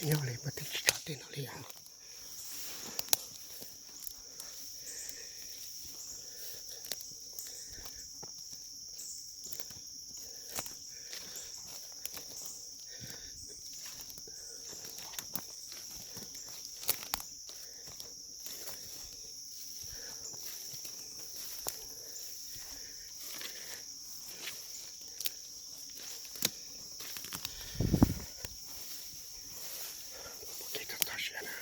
Nyob li mas twb tsis tso tej no li yom. Ua kev txog txog siav na.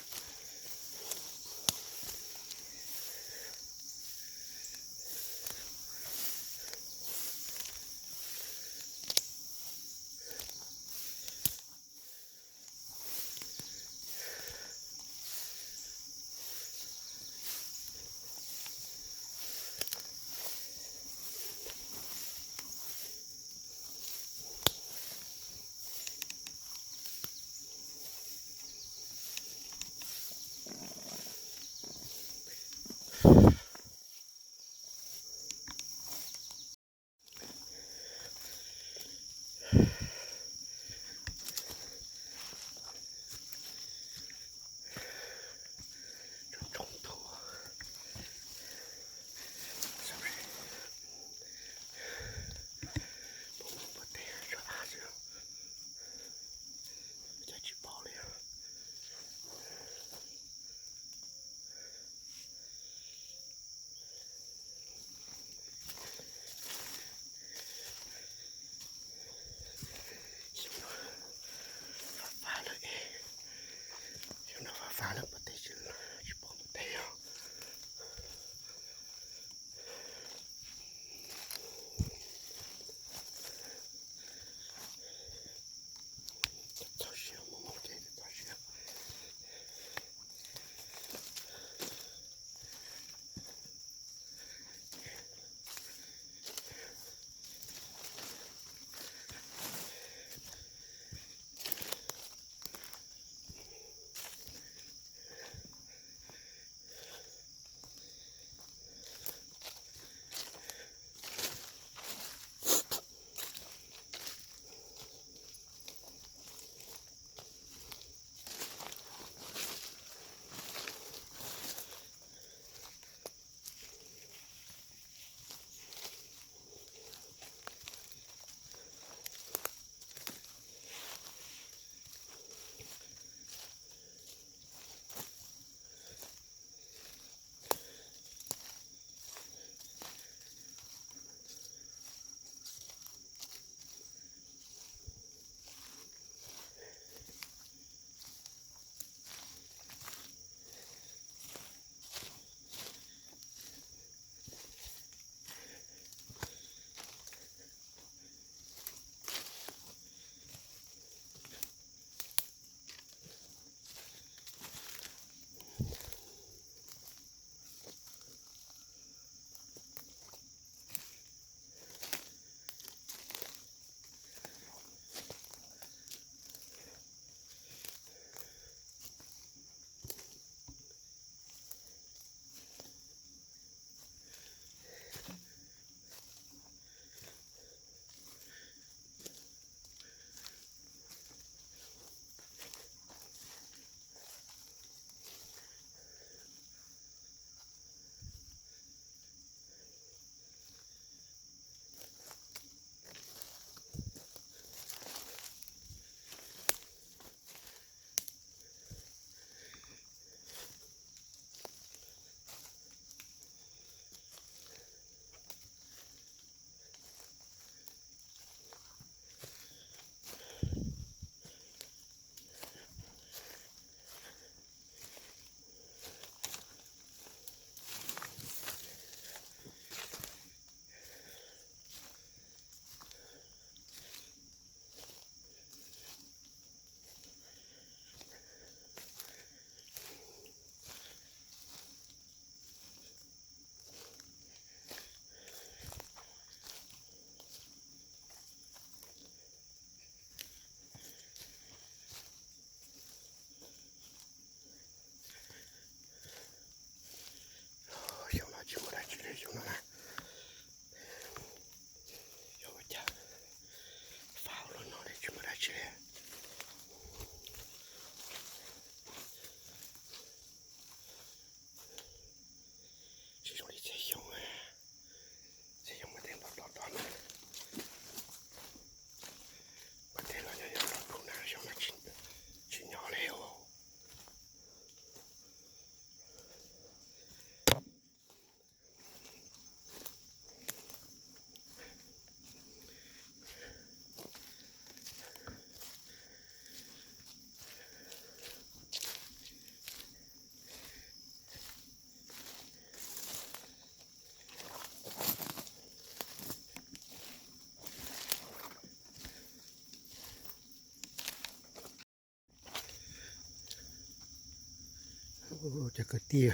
Cov kwv tij,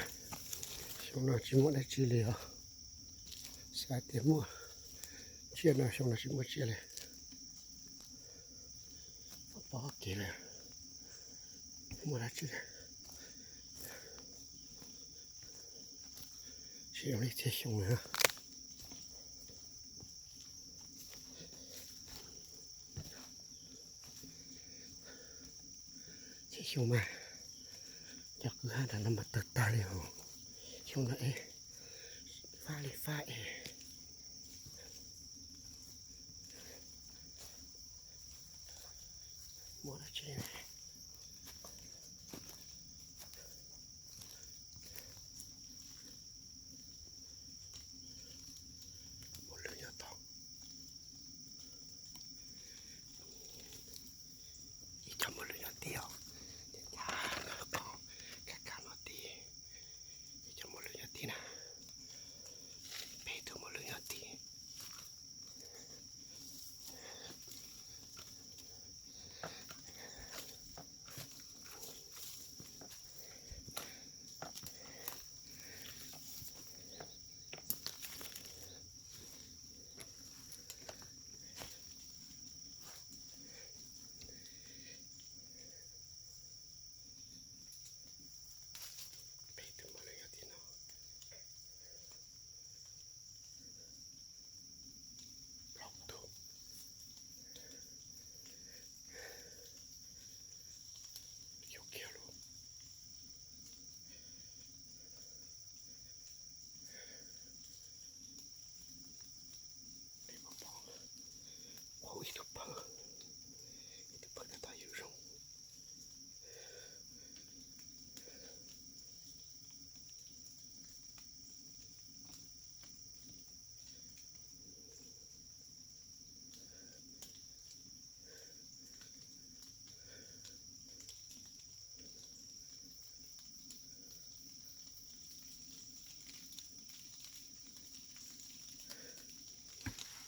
xyoo no tsis muaj dab tsi li os. Xav tias muaj tsiaj no, xyoo no tsis muaj tsiaj li. Pob kev lawm, muaj dab tsi li. Tsis zoo li txhia xyoo na. Txhia xyoo mas cov kwj ha ntawm no mas tawg tag li os. Xyoo no es fab li fab es. Muaj dab tsi? Muaj lwm nyob tod. Ib co muaj lwm nyob tid os. Cas cas no los koj, cas cas no tid. Ib co muaj lwm nyob tid na. Peb tug muaj lwm nyob tid. Peb tug muaj lwm nyob tid no. Plaub tug. Yog kiag lawm. Peb pom pom ib tug pawg, ib tug pawg tab tom yws zoo.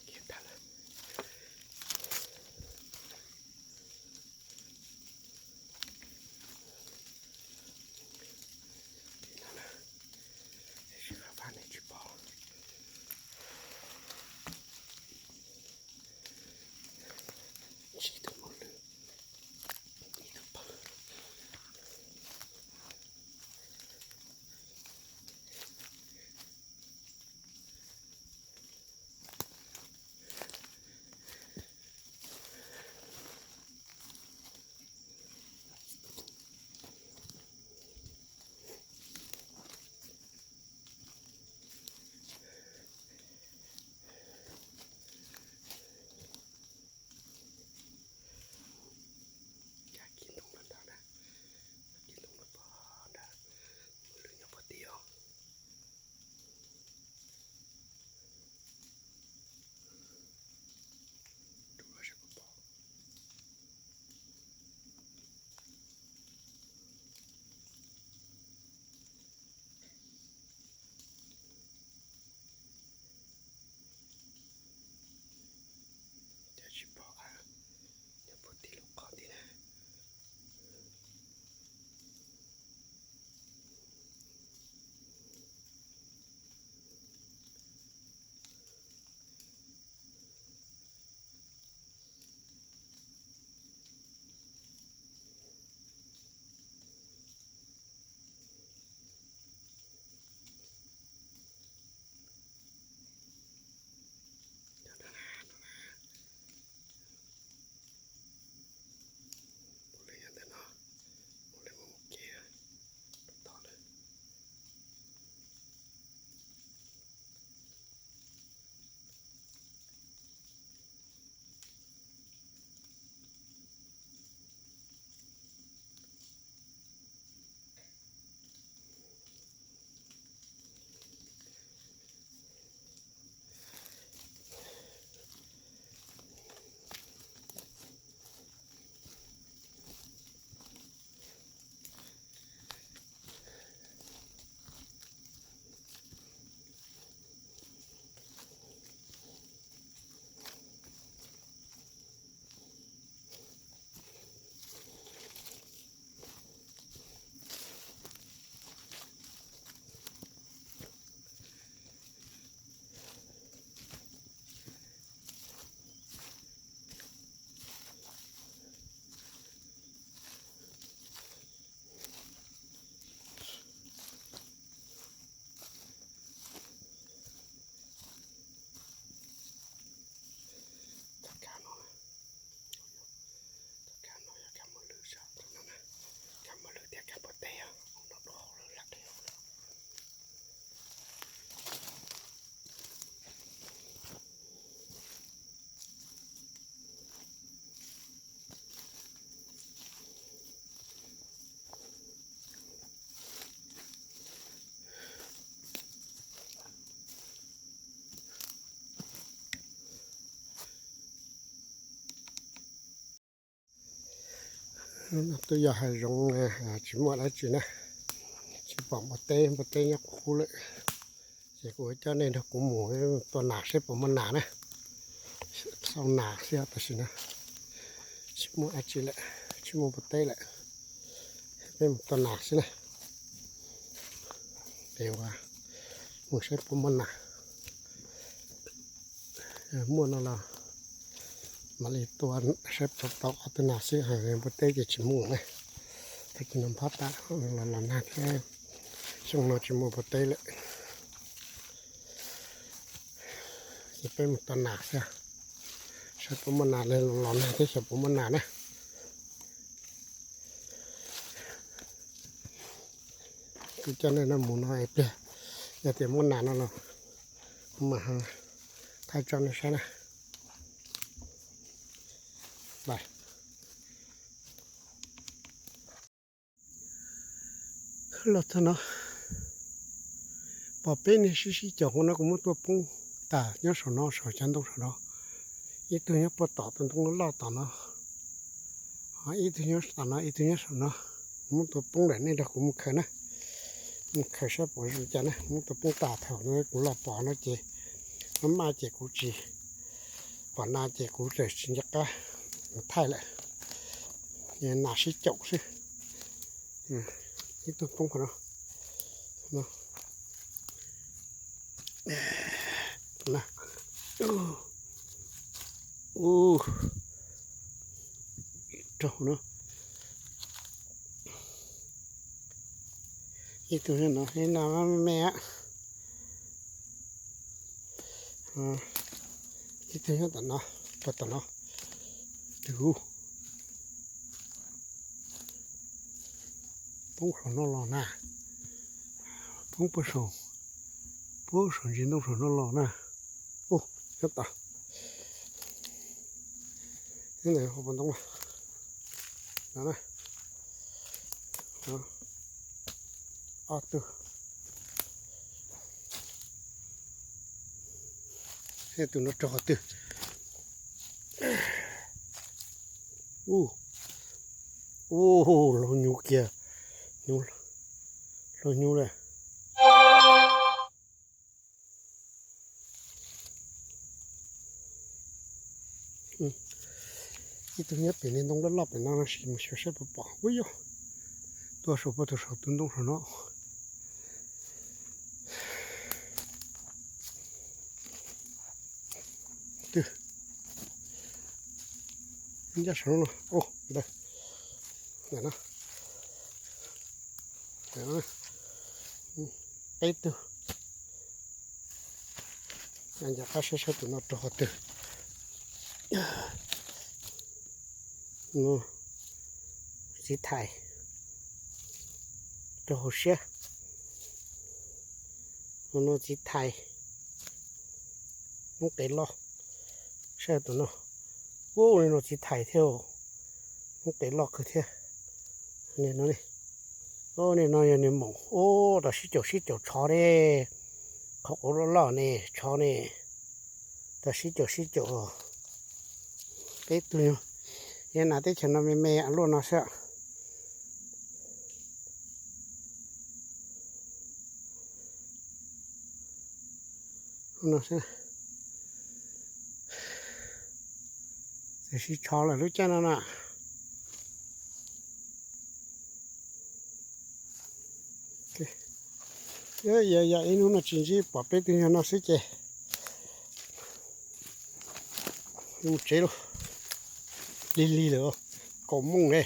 Kiag tag lawm. Twb yog hav zoov tsis muaj dab tsi na, tsis pom npua teb, npua teb nyob qub qub lawm. Ces kuv coj nej nrog kuv mus tua nas seb puas muaj nas na. Xauj nas xwb tam sim no tsis muaj dab tsi lawm, tsis muaj npua teb lawm. Peb mus tua nas xwb na. Ces ua mus saib puas muaj nas. Muaj no los mam li tua saib puas tau ob tug nas xwb, npua teb ces tsis mus na. Tag kis no nphob tas los los nag thiab, xyoo no tsis muaj npua teb lawm. Ces peb mus tua nas xwb, saib puas muaj nas, los los nag thiab xyov puas muaj nas na. Kuv coj nej no mus no es pliag yog tias muaj nas no los kuv mam thaij tso nej saib na. Los txog no, pom peb niag sib sib caum hauv no, kuv muab tua poob tas nyob saum no, saum cov ntoo saum no. Ib tug nyob puag tom tus ntoo loj tom no, ib tug nyob tom no, ib tug nyob saum no. Kuv muab tua poob lawm, nej nrog kuv mus khaws na. Mus khaws saib puas zoo cas na. Muab tua poob tas, thaum no kuv los pom no ces, maj maj ces kuv tsis pom nas ces kuv txawm tsis nco qab mus thaij lawm. Nas sib caum xwb. Ib tug poob qhov no. Ub, raug no. Ib tug no, nas me me. Ib tug nyob tom no, puag tom no. Tus poob saum no los na. Poob puag saum, puag saum ntsis ntoo saum no los na. Ub, nyob tom ntawm hauv paus ntoo no. Ob tug. Tus no raug qhov twg? Ub, ub, hlob nyuv kiag, hlob nyuv lawm. Ib tug nyob pem niag ntoo loj loj pem no no, sim mus xyuas saib puas pom. Ub yog, tuaj saum puag tus saum tus ntoo saum no. Twb ncaj saum no, ntawd, ntawm no, peb tug. Nco qab saib saib tus no raug qhov twg. Txiv thais, raug hauv siab. Tus no txiv thais, hmoob qes loj. Saib tus no, ub, tus no txiv thais thiab, hmoob qes loj kawg thiab. Niag no, niag no yog niag maum, ub, tau sib caum sib caum tshov ne, qhov quav loj loj ne, tshov ne, tau sib caum sib caum. Peb tug, yog nas teb chaws no me me luaj no xwb. Txawm sib tshov lawm lub caij no na. Yog ib hnub no tsis ntsib pom peb tug nyuag no xwb ces mus tsev lauj. Lig lig lawm, kaum moos ne.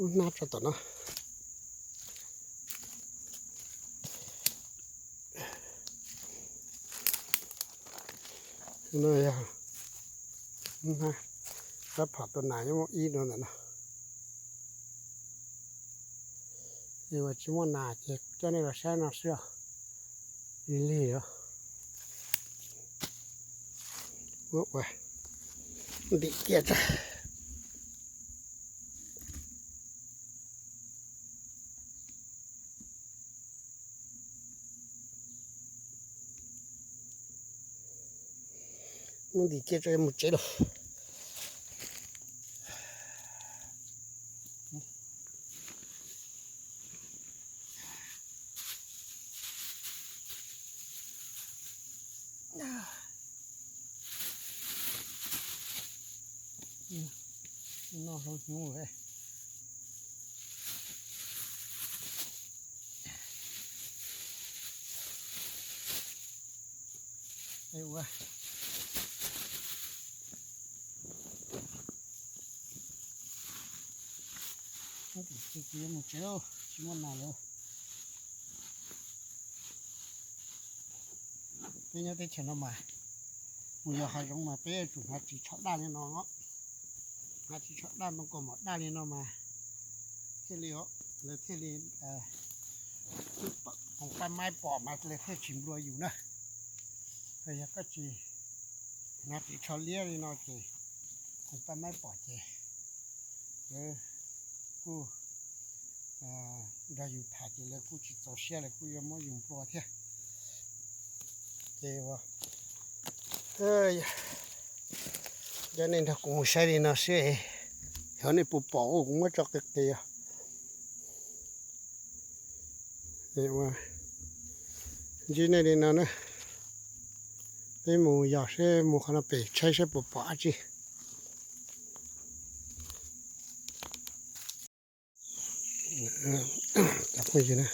Ub, hnab tso tom no. No yog hnab, rab phom tua nas nyob muaj ib no ntawm no. Yog tsis muaj nas ces kuv coj nej los saib no xwb os. Lig lig os. Muab ua ntim kiag tso. Mus ntim kiag tso mus tsev los. Noj hlauv hnyuv lawm. Ua mus tsev, tsis muaj nas lawm. Peb nyob teb chaws no mas mus yos hav zoov mas peb yuav tsum hnav ris tsho daj li no, hnav ris tsho daj ntoo kaus mom daj li no mas thiaj li, lawv thiaj li, khoom paj maib pom mas lawv thiaj tsis nplua yus na. Yog koj tsis hnav ris tsho liab li no ces khoom paj maib pom ces lawv kuj nrog yus tham ces lawv kuj tsis txaus siab, lawv kuj yuav muab yus nplua thiab. Ces ua, coj nej nrog kuv mus saib li no seb, xyov nej puas pom, kuv muab tso qis qis os. Ntsib nej li no na, peb mus yos seb mus qhov no pem tshaib seb puas pom dab tsi. Cov phooj ywg na,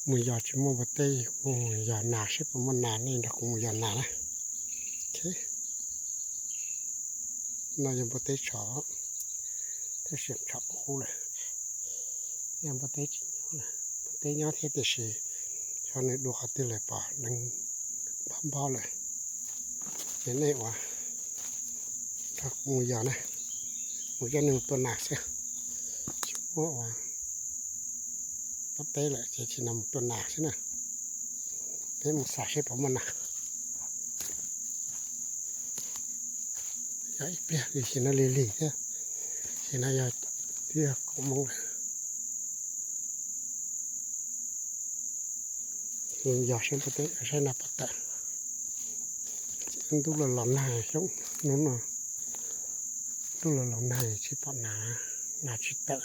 mus yos tsis muaj npua teb, mus yos nas seb puas muaj nas, nej nrog kuv mus yos nas na. No yog npua teb tshov, tab sis tshov qub lawm, yog npua teb tsis nyob lawm, npua teb nyob thiab tiam sis xyov nws dua qhov twg lawm pom nees npog npog lawm. Ces nej ua nrog kuv mus yos na, mus coj nej mus tua nas xwb, tsis muaj ua npua teb lawm ces tsis no mus tua nas xwb na. Peb mus xav seb puas muaj nas. Yog ib pliag li, sim no lig lig thiab, sim no yog twb yog kaum moos lawm. Yog seb npua teb saib nas puas tawm. Ntuj los los nag xyoo, hnub no ntuj los los nag tsis pom nas, nas tsis tawm.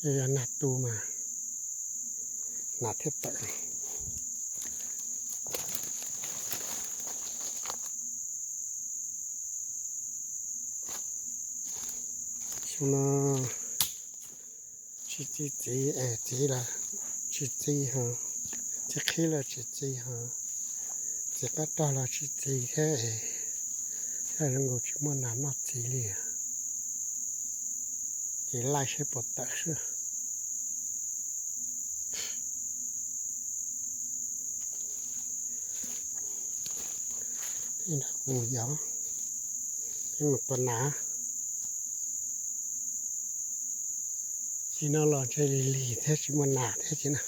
Yog yog nag tu mas nas thiaj tawm. Xyoo no tsis txi txiv, txiv los tsis txi ho, txiv qhib los tsis txi ho, txiv qab rog los tsis txi thiab, thiab zoo nkaus tsis muaj nas noj txiv li. Ces laij seb puas tawm xwb. Mus yos, mus tua nas. Sim no los ntshe lig lig thiab tsis muaj nas thiab ces na.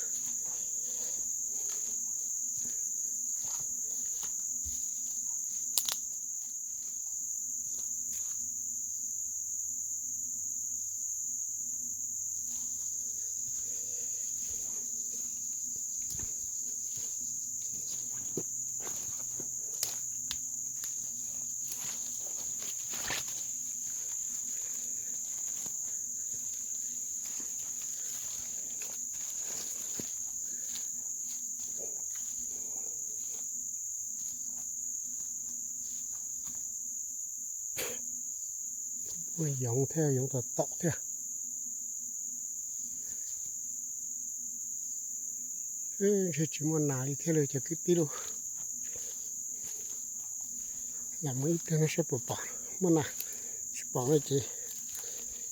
Muaj yoov thiab, yoov tom tom thiab. Ntshe tsis muaj nas li thiab li cov kwv tij lauj. Lam mus ib pliag no saib puas pom, muaj nas, tsis pom no ces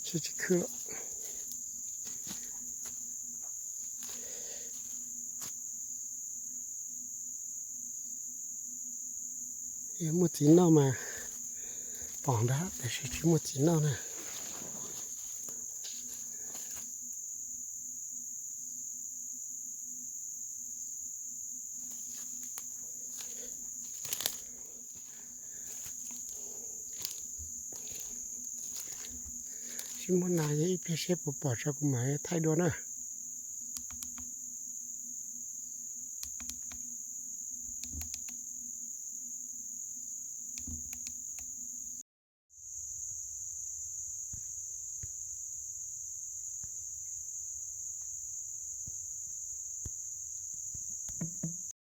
saib tsis khwb lawm. Yog muaj txiv noj mas pom ntag, tiam sis tsis muaj txiv noj na. Tsis muaj nas, yog ib pliag seb puas pom tso kuv mam thaij dua na.